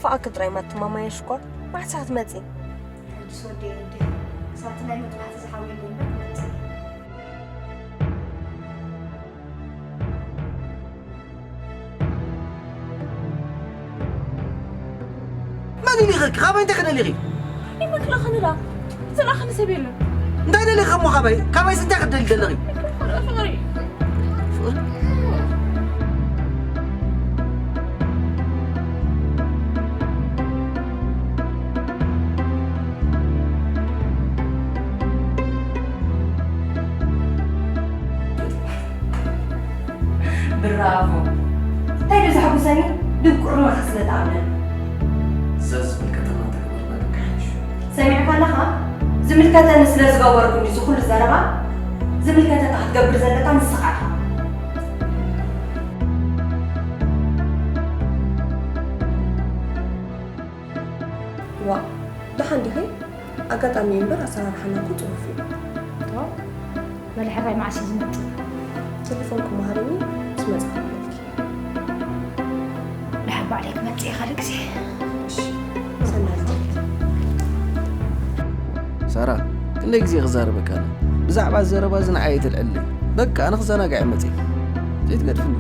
ብኣኪ ጥራይ ማትማማየ ሽኮር፣ መዓስ ኢኺ ክትመጺ? ሕጅስ ወደየ እንዴ፣ ክሳብቲ ናይ መጥባሕቲ ዝሓውየለይ እምበር ክመጽእ እየ። መን ኢሉ ኢኺ? ካባይ እንታይ ክደሊ ኢኺ? ይመክለኸኒ ዳ? ዝለኣኸኒ ሰብ የለን። እንታይ ደሊኺ እሞ ካባይ? ካባይስ እንታይ ክትደሊ ዘለኺ? ፍቕሪ፣ ፍቕሪ። ብራቮ። እንታይ ዶ ዘሐጉሰኒ? ድንቁርናኻ ስለ ትኣምነኒ። እዛ ዝምልከተና ተግባርና ግን ክሓይሽ። ሰሚዕካ ኣለኻ? ዝምልከተኒ ስለ ዝገበርኩ እንድዩ እዚ ኩሉ ዘረባ። ዝምልከተካ ክትገብር ዘለካ ንስኻ ኢኻ። ዋእ፣ ደሓን ዲኺ? ኣጋጣሚ እምበር ኣሰራርሓና እኮ ጽፉፍ እዩ። ዋእ፣ በሊ ሕራይ መዓስ እዩ ዝመጽእ? ቴሌፎንኪ መሃርኒ ምስ መጻ ክብለልኪ። ደሓን ባዕለይ ክመጽእ እየ ካልእ ግዜ። እሺ፣ ሰናይ። ሳራ፣ ክንደይ ግዜ ክዛረበካ ኣነ? ብዛዕባ ዘረባ እዚ ንዓይ ኣይተልዕለይ። በቃ፣ ኣነ ክዘናጋዕ እየ መጺእ። ዘይትገድፍኒ።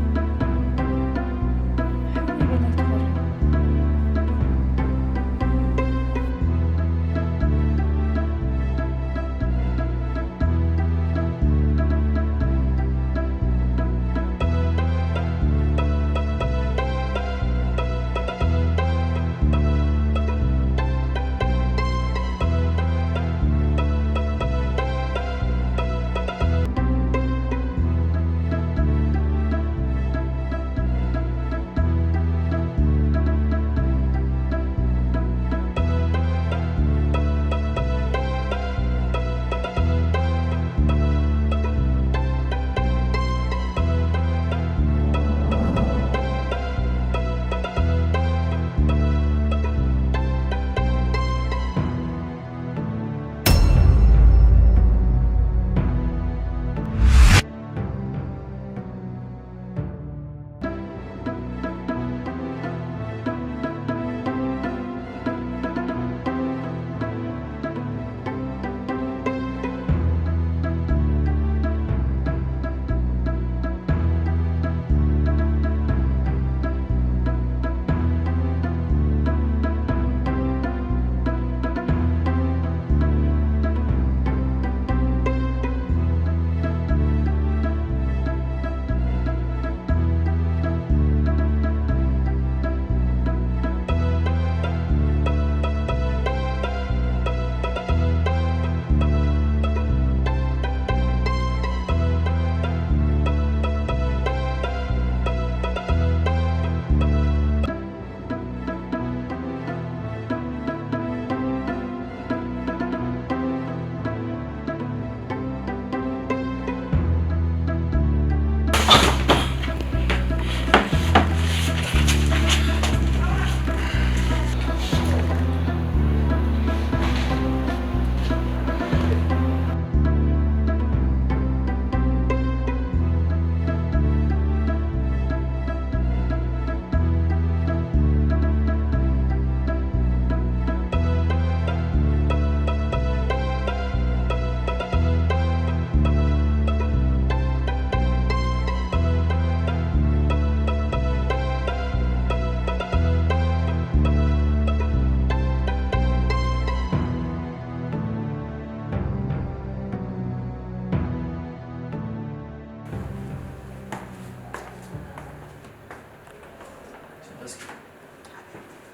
እስኪ፣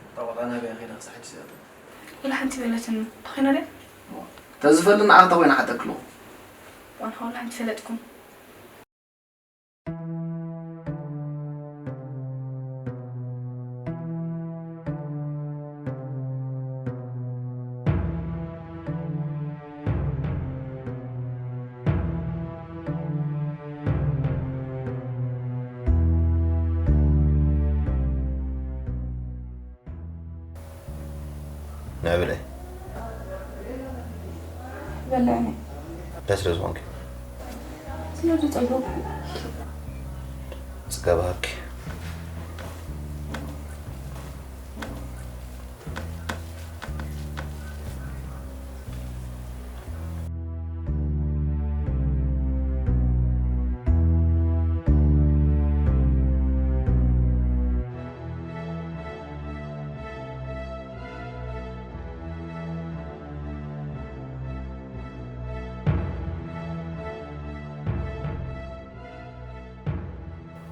እታ ቆልዓ ናበይ ከይዳ ክሳዕ ሕጂ ዘይኣተወት? ወላ ሓንቲ በለትን። ተኾይና ድያ? ተዝፈልን ንዓ ተኾይና ሓተክሉ። ዋንኻ ወላ ሓንቲ ፈለጥኩም። ንብለ። በልዕኒ። ደስ ዶ ዝኾንኪ? ስለ ዝጸገብኩ። ጽጋብ ሃብኪ።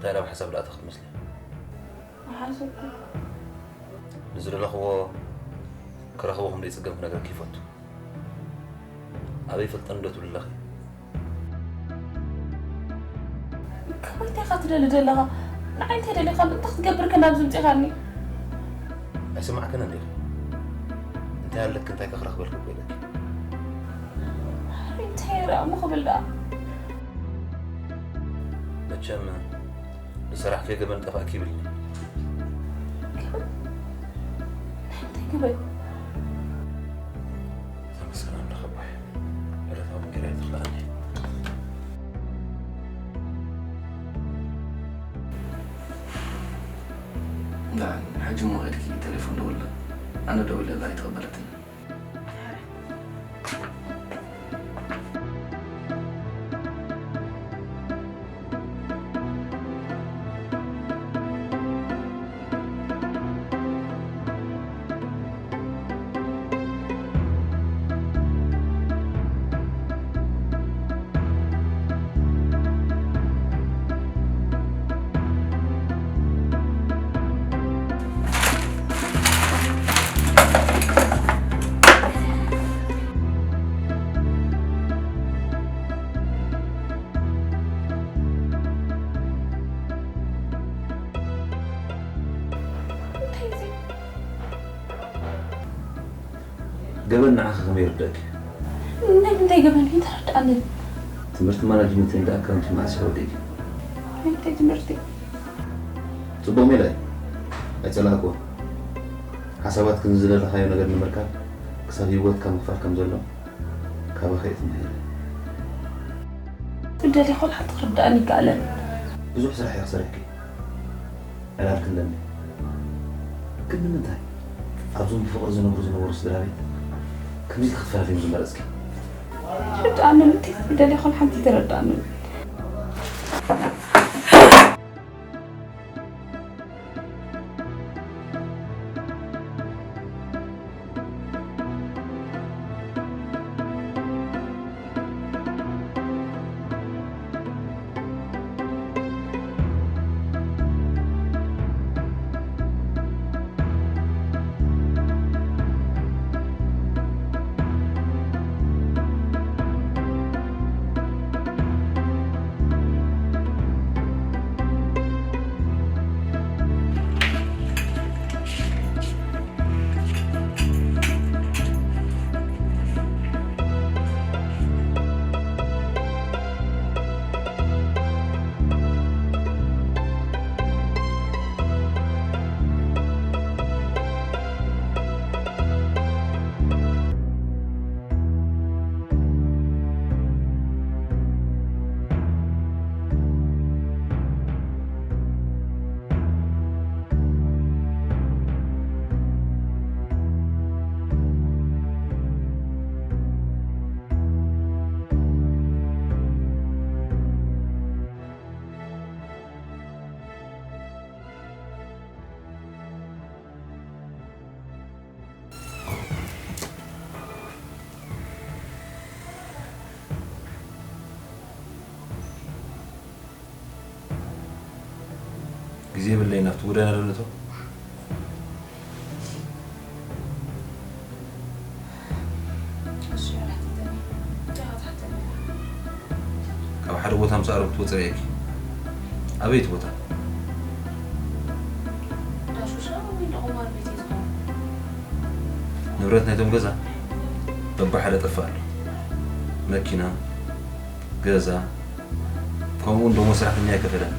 እንታይ ናብ ሓሳብ ደኣ ትኽድ መስሊ? ሓሰብኩ። ንዝደለኽዎ ክረኽቦ ከም ዘይጽገም ክነግረኪ ይፈቱ። ኣበይ ፈልጠኒ ዶ ትብሊ ኣለኺ? ከመይ እንታይ ኢኻ ትደሊ ዘለኻ? ንዓይ እንታይ ደሊኻ? እንታይ ክትገብር ከ ናብዚ ምጺኻኒ? ኣይሰማዕክን እንዲኺ? እንታይ ኣለኪ? እንታይ ከ ክረኽበልኪ እኮ ኢለኪ። እንታይ ርኣ እሞ ክብል ደኣ? መቸም ዝሰራሕክዮ ገበን ጠፋእኪ ይብልኒ። እንታይ ገበን? ተመስገን ኣምላኽ ኣቦይ። ዕለታዊ እንጌራ ይትኽልኣኒ። ደሓን፣ ሕጂ እሞ ከድኪ ቴሌፎን ደውላ። ኣነ ደዊለላ ኣይተቐበለትን። እንታይ እዚ? ገበን ንዓኺ ከመይ ይርደእኪ? ናይ ምንታይ ገበን እዩ? ተረድኣኒ። ትምህርቲ ማናጅመንት ኤንድ ኣካውንቲንግ መዓስ ኢኺ ወዲእኪ? ናይ ምንታይ ትምህርቲ? ጽቡቕ ሜላ እዩ። ኣይጸላእክዎን። ሓሳባትኪ ንዝደለኻዮ ነገር ንምርካብ ክሳብ ህይወትካ ምኽፋል ከም ዘሎ ካባኺ እየ ትምሃር። ብደሊ ይኹን ሓንቲ ክርድኣኒ ይከኣለን። ብዙሕ ስራሕ እየ ክሰርሕኪ። ዕላል ክለኒ። ግን ንምንታይ ኣብዞም ብፍቕሪ ዝነብሩ ዝነበሩ ስድራ ቤት ከምዚ ክትፈላልዮም ዝመረጽኪ? ተረድኣኒ፣ እንታይ ብደሊ ይኹን ሓንቲ ተረድኣኒ። ግዜ የብለይን፣ ናብቲ ጎደና ዶ ንእቶ? ካብ ሓደ ቦታ ምስ ኣረግኩ ክትወፂ ርእየኪ። ኣበይ እቲ ቦታ? ንብረት ናይቶም ገዛ በብሓደ ጠፍእ ኣሎ። መኪና፣ ገዛ፣ ከምኡ እውን ደሞዝ ሰራሕተኛ ኣይከፈለን፣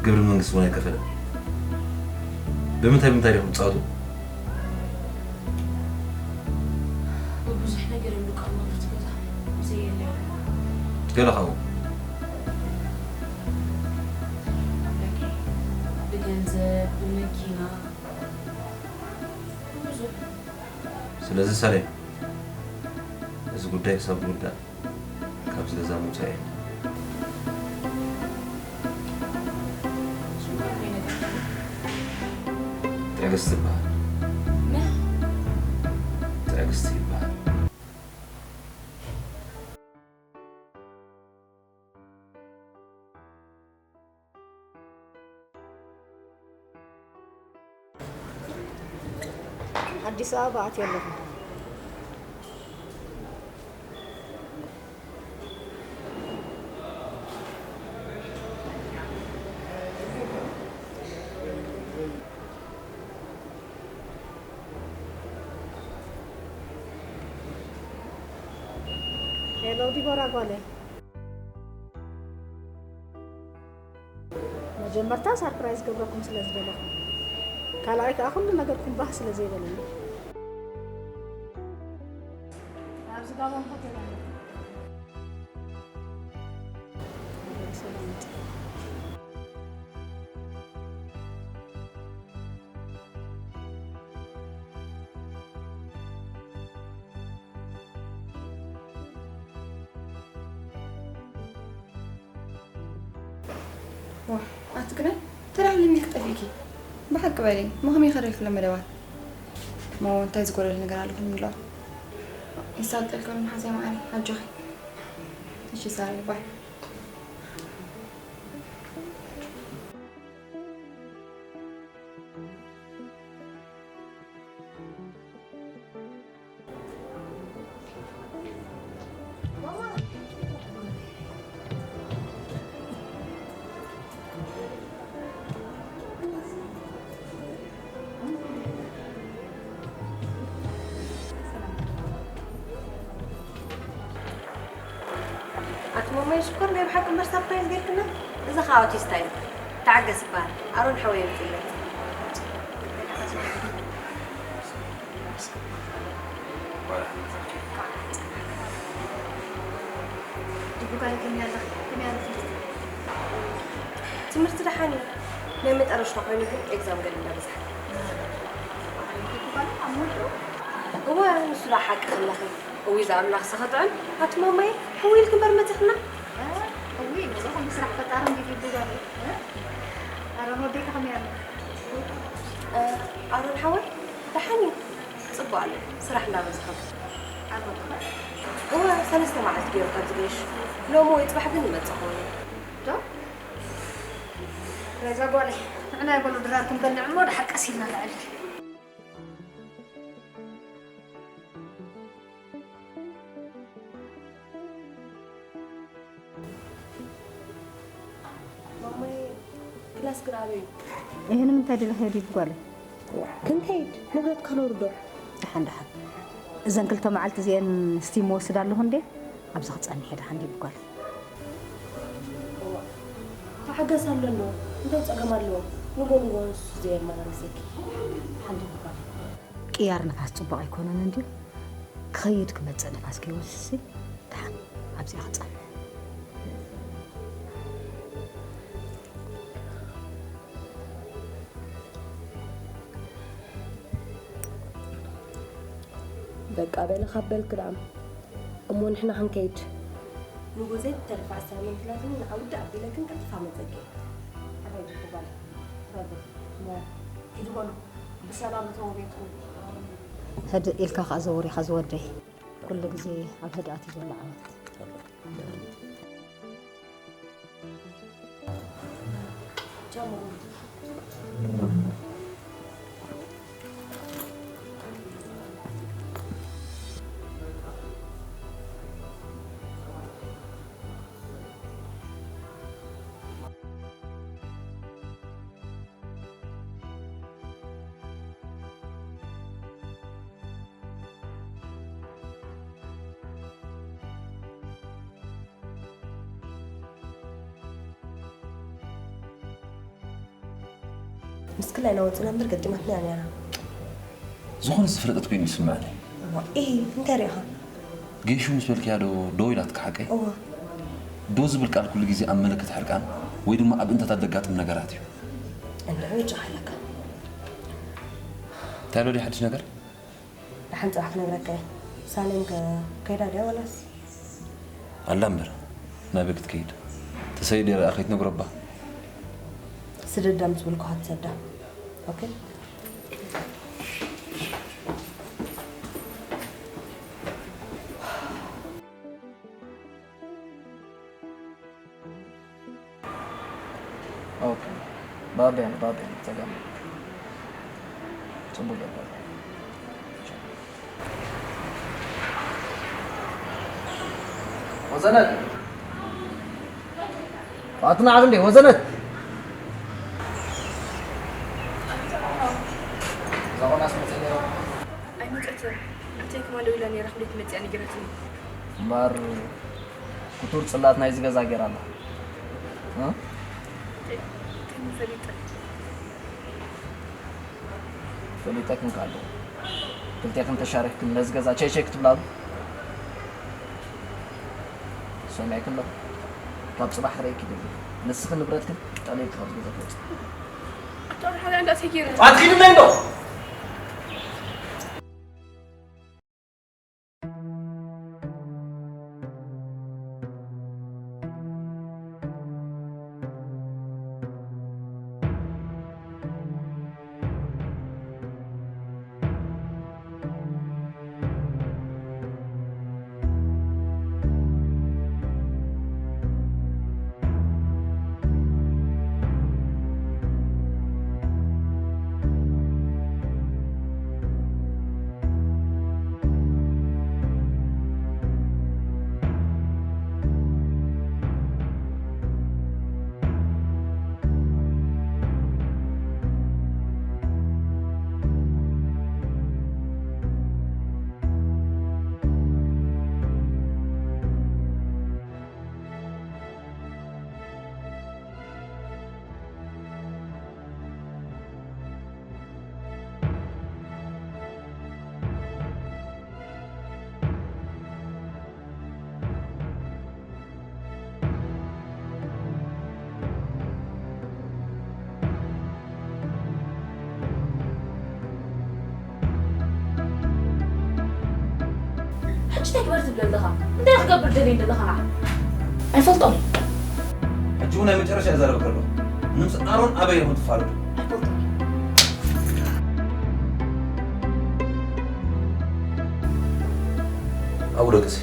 ግብሪ መንግስቲ እውን ኣይከፈለን። ብምንታይ ብምንታይ ዲኹም ትፃወቱ? ብብዙሕ ነገር እዮም ዝቃወሙ ኣብቲ ገዛ። ብዘየለ ገለ ካብኡ ብገንዘብ፣ ብመኪና፣ ብብዙሕ። ስለዚ ሳሌም፣ እዚ ጉዳይ ክሳብ ዝውዳእ ካብዚ ገዛ ምውፃእ የለን። ትዕግስቲ ይበሃል። ትዕግስቲ ይበሃል። ኣዲስ ኣበባ ኣትየ ኣለኹ። ሄሎ ዲቦራ ጓለይ። መጀመርታ ሳርፕራይዝ ገብረኩም ስለ ዝደለኹ፣ ካልኣይ ከኣ ኩሉ ነገርኩም ባህ ስለ ዘይበለኒ። ኣብዚ ጋቦን ሆቴል ኣለኹ። ሰላም። ዋ፣ ኣቲ ግና ተላዕልኒ ክጠፊእኪ። ብሓቂ በሊ፣ እሞ ከመይ ከሪልኪ ለመደባት? እሞ እንታይ ዝጎደለ ነገር ኣሎ ክንብሎ? ይሳልጠልኪ እውን መሓዛይ መዓረይ፣ ኣጆኺ። እሺ ሳሪ፣ ባይ። ኣቲ ሞሞየ ሽኮር፣ ናይ ብሓቂ እምበር ሳፕራይዝ ጌርክና። እዛ ኸኣ ኣውቲስታ እያ። ተዓገስ ይበሃል። ኣሮን ሓወይ የምጽእለይ። ዲቡ ጓለይ ከመይ ኣለኺ? ከመይ ኣሎ ትምህርቲ? ትምህርቲ ደሓን እዩ። ናይ መጠረሽታ ኮይኑ ግን ኤግዛም ገለ እንዳበዝሓ። ዲቡ ጓለይ ኣብ ሞንጎ? እወ፣ ንሱ ደኣ ሓቂ ከለኺ። እውይ፣ እዛ ኣምላኽሲ ክጥዕም። ኣቲ ሞሞየ፣ ሕውይ ኢልኪ እምበር መጺኽና። እ፣ እውይ፣ እዚ ኩሉ ስራሕ ፈጣሪ እንድዩ ዲቡ ጓለይ። እ? ኣሮን ወደይ ከ ከመይ ኣሎ? እ፣ ኣሮን ሓወይ፣ ደሓን እዩ። ጽቡቕ ኣሎ፣ ስራሕ እንዳበዝሐ። ኣሮን ከ? እወ፣ ሰለስተ መዓልቲ ገይሩ ካብ ዝገይሽ። ሎሚ ወይ ጽባሕ ግን ይመጽእ ክኸውን እዩ። ዶ? ናይዛ ጓለይ፣ ንዕና ይበሉ ድራር ክንበልዕ እሞ፣ ደሓር ቀስ ኢልና ንዕልል። ማማይ፣ ክላስ ግን ኣበይ እዩ? እህ፣ ንምንታይ ደለኻ ዲብ ጓለይ? ክንከይድ ንብረት ከነውርዶ። ደሓን፣ ደሓን። እዘን ክልተ መዓልቲ እዚአን ስቲም ወስድ ኣለኹ እንዴ? ኣብዚ ክጸንሕ እየ ደሓን ዲብ ጓለይ? እዋ፣ ተሓገስ ኣለሎ። እንታይ ጸገም ኣለዎ? ንጎ ንጎ ንሱ ዘየመላልሰኪ። ደሓን ዲብ ጓለይ? ቅያር ንፋስ ጽቡቕ ኣይኮነን እንድዩ? ክኸይድ ክመጽእ ንፋስ ከይወስድሲ ደሓን ኣብዚኣ ክጸንሕ። በቃ በሊ ካብ በልኪ ደኣ። እሞ ንሕና ክንከይድ። ንጎ ዘይተርፍ ኣሳይመንት ሂባትኒ ንዓ ውድእ ኣቢለክን ቀልጢፋ መጸኪ። ሕራይ ዲኹ ጓል? ሕራይ በሉ። እሞ ኪዱ በሉ። ብሰላም እተዉ ቤትኩም። ህድእ ኢልካ ከኣ ዘውር ኢኻ ዝወደይ። ኩሉ ግዜ ኣብ ህድኣት እዩ ዘሎ ዓወት። ጀምሩ። ምስክላ ኢና ወፅና እምበር ገጢማትና እያ ነይራ። ዝኾነ ዝፍለጠት ኮይኑ ይስምዐኒ። እዋ፣ ኢሂ፣ እንታይ ሪኢኻ? ጌሹ ምስ በልክያ ዶ ደው ኢላትካ ሓቀይ? እዋ። ዶ ዝብል ቃል ኩሉ ግዜ ኣብ መለከት ሕርቃን ወይ ድማ ኣብ እንተታት ዘጋጥም ነገራት እዩ። እንድዒ ውጭ ሓለካ። እንታይ ኣሎ ድዩ ሓድሽ ነገር? ደሓን ጽባሕ ክነግረካ እየ። ሳሌም ከ ከይዳ ድያ ዋላስ? ኣላ እምበር፣ ናበይ ክትከይድ? ተሰይደ ርኣ ከይትነግሮ እባ። ስደዳ ምስ በልኩኻ ትሰዳ። ኦኬ? ኦኬ። ባብያን፣ ባብያን፣ ጸገም። ጽቡቅ ገባል። ወዘነት ኣትና ዓለም ወዘነት ዛቆናስ መጸ ኣይመጸትን። ኣተይ ከማን ደዊላ ነይራ ክንደይ ትመጽያ ነጊራትኒ። እምበር ክቱር ጽላት ናይዚ ገዛ ገይራ ኣላ። እ? ከመይ ፈሊጠ? ፈሊጠክን ከ ኣለኹ። ክልቴኽን ተሻሪኽክን ነዚ ገዛ ቸይ ቸይ ክትብላሉ? ሰሚዕኪ ኣለኹ። ካብ ጽባሕ ክርእየኪ ደልየ። ንስኺ ንብረትክን ጠሊልኪ ካብዚ ገዛ ትወጺ። ኣቶ ኣብርሃም እንታይ ሰጊረ? ኣትኪ ድለይ ዶ? ሕጂ እንታይ ግበር ትብለኒ ኣለኻ? እንታይ ክገብር ደልየ ኣለኻ ንዓ? ኣይፈልጦን እየ። ሕጂ እውን ናይ መጨረሻ እዛረበካ ኣለኹ። ምስ ኣሮን ኣበይ ኢኹም ትፋለጡ? ኣይፈልጦን እየ። ኣብኡ ደቅሲ።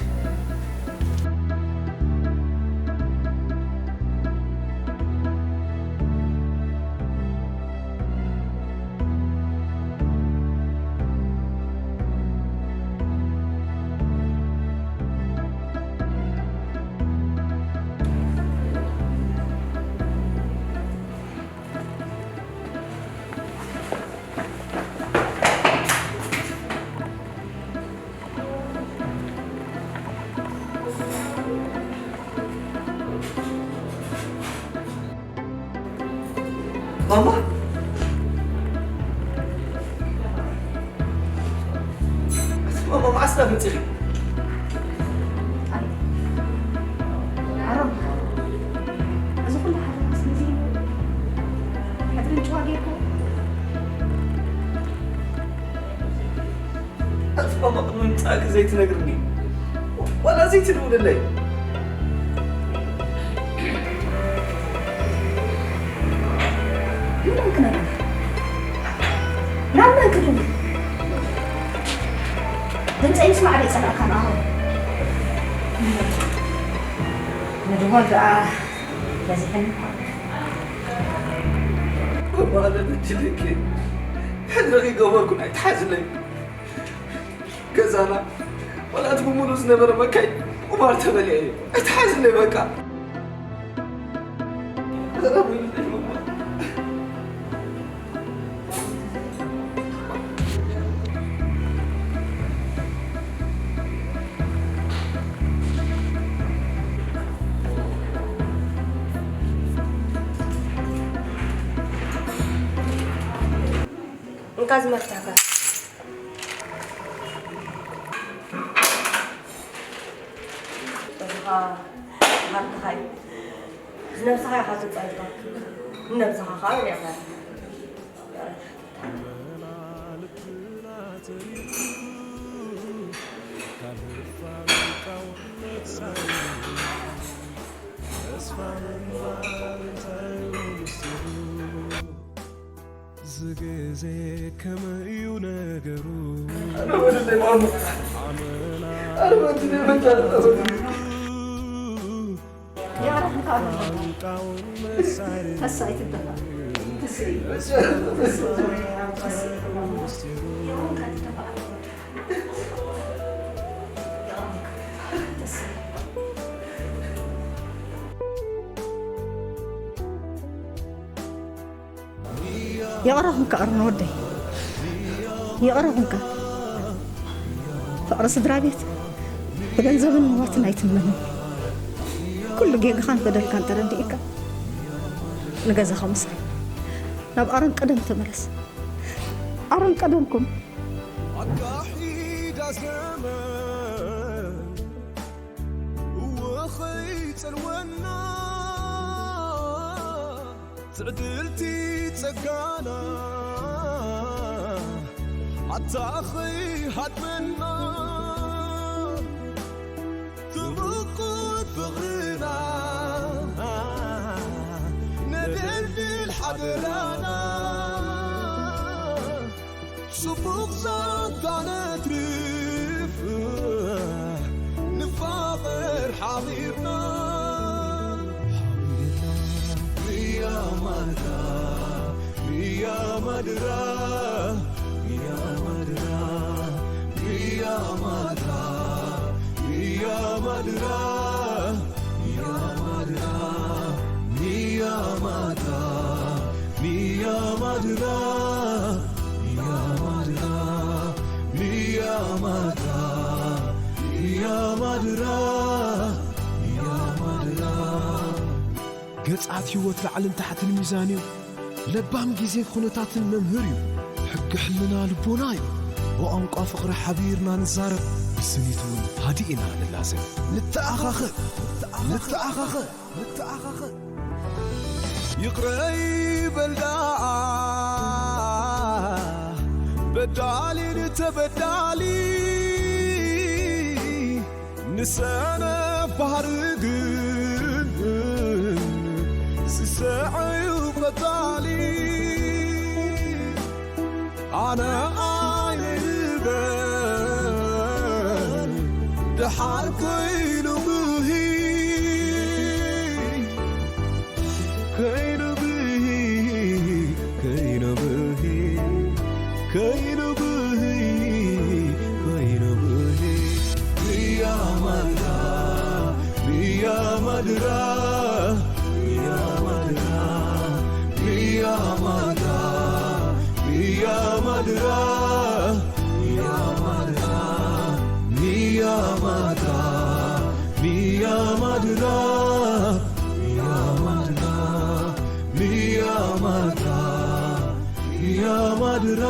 ማማ? ኣቲ ማማ መዓስ ናብ መፂኺ? ኣሮን፣ እዚ ኩሉ ሓደራ ስለ ዘይነበረ ሕድርን ጭዋ ጌርካ ኣቲ ማማ ቅድሚ ምምፃእኪ ዘይትነግርኒ ዋላ ዘይትድውልለይ? ንመን ክነግር? ናብ መን ክድውል? ድምፀይ ምስማዕ ዶ ይፀላእካ ንኣኹ? ምድዋል ደኣ በዚሕኒ። ማማ ኣነ በዲለኪ ሕድሪ ከይገበርኩ ኣይትሓዝለይ። ገዛና ዋላ እቲ ብምሉእ ዝነበረ መካይን ቁማር ተበሊዐ እዩ። ኣይትሓዝለይ በቃ። እንካ ዝመፍትሕካ እዚ ኸኣ ሃብትኻ እዩ። ንነብስኻ ኢኻ ተጻይርካ፣ ንነብስኻ ኸኣ ርኢኻ። ዝግዜ ከመይ እዩ ነገሩ? ኣረ ወድለይ ማማ፣ ኣረ ወድለይ መጫረታ ወድለይ። የዕረፍካ ኣሎ። ተስፋ ኣይትደፋእ። ተስፋ ይኹንካ ትደፋእ። ተስፋ የቕረኹምካ ኣሮን ወደይ፣ የቕረኹምካ። ፍቕሪ ስድራ ቤት ብገንዘብን ንብረትን ኣይትመንን። ኩሉ ጌግኻን በደልካን ተረዲእካ ንገዛኻ ምሳይ ናብ ኣሮን ቀደም ተመለስ። ኣሮን ቀደምኩም። ኣካሒዳ ዘመን እወ ኸይጸልወና ትዕድልቲ ጸጋና ኣታ ኸይሃድመና ትምቁት ፍቕርና ነደልድል ሓደራና ጽቡቕ ዛንታ ነትርፍ ንፋቐር ሓቢርና። ሓቢርና። ብያማዳ ብያማድራ ብያማድራ ብያማዳ ብያማድራ ብያማድራ ብያማዳ ብያማድራ ብያማድራ ብያማድራ ብያማድራ ብያማድራ። ገጻት ህይወት ላዕልን ታሕትን ሚዛን እዩ። ለባም ግዜ ኩነታትን መምህር እዩ። ሕጊ ሕልና ልቦና እዩ። ብቋንቋ ፍቕሪ ሓቢርና ንዛረብ፣ ብስኒት እውን ሃዲእና ንላዘብ። ንተኣኻኸብ፣ ንተኣኻኸብ፣ ንተኣኻኸብ። ይቕረ ይበል ደኣ በዳሊ ንተበዳሊ፣ ንሰነፍ ባህሪ ግን ስሰዐዩ ቀጻሊ። ኣነ ኣይነ ይበል ደሓር ኮይኑ ብሂ ከይኑ ብሂ ከይኑ ብሂ ከይኑ ብሂ ከይኑ ብሂ ብያማዳ ብያማድራ ብያማድራ ብያማዳ ብያማድራ ብያማድራ ብያማዳ ብያማድራ ብያማድራ ብያማድራ ብያማድራ